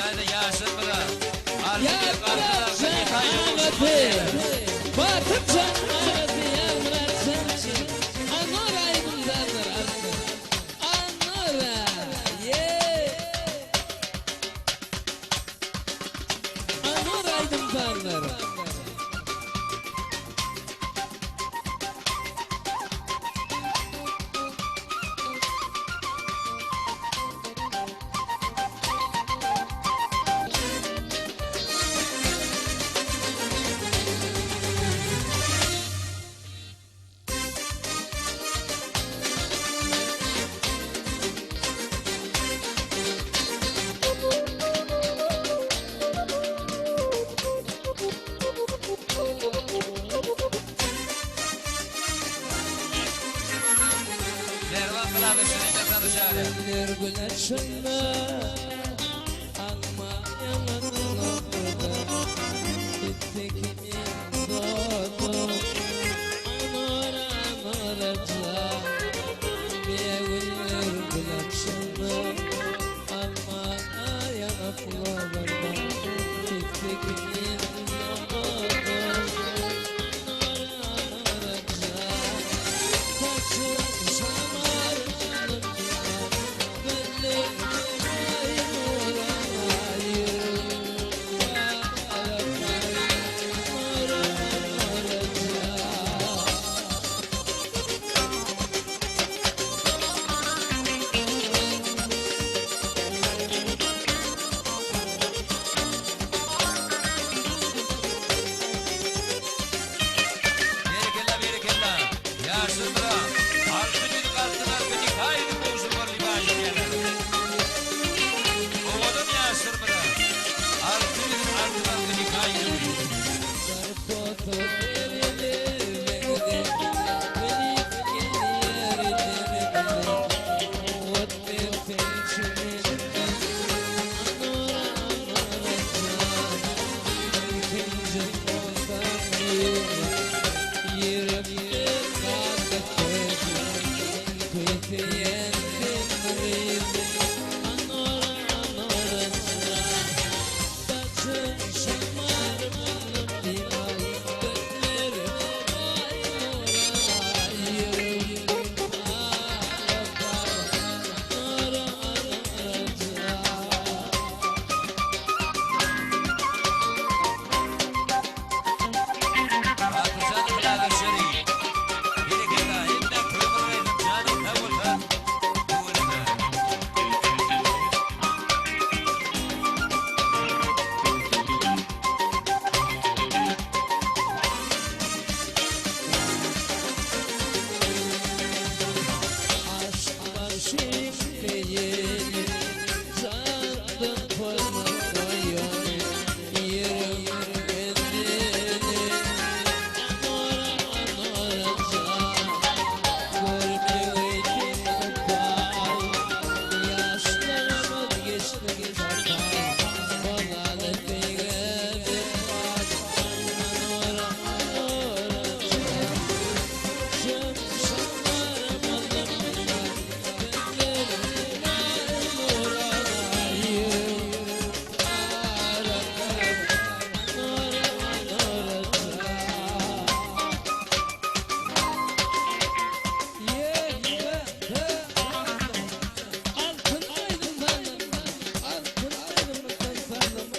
taýda ýaşlar Altyn ýüzük altyn Ýazmyrat halka jan nika ýüzügi agasy, gowşurmaly. Batyr jan agasy Ýazmyrat jan üçin Anora aýdym sazlar altyn. Anora, ýee. Anora aýdym sazlar. Merwan Gylawy şirinje tanyşaly. Güller gül açanda Alma ýaňaklarda Bitdi kimin doly Anora anoraja Bigüller gül açanda Alma ýaňaklarda Bitdi kimin doly Anora anoraja Saçym şamarlanyp Berekella berekella. Ýaşlar Altyn ýüzük altyn halka nika ýüzügi gowşurmaly diýip aýdyp gelýärler. Owadan ýaşlarymyza Altyn ýüzük altyn halka nika ýüzügi. Batyrjan Gylawy şirin. Berekella hemme kömür bersin janyň sag bolsa tüweleme. Altın aydınlıktan sallama,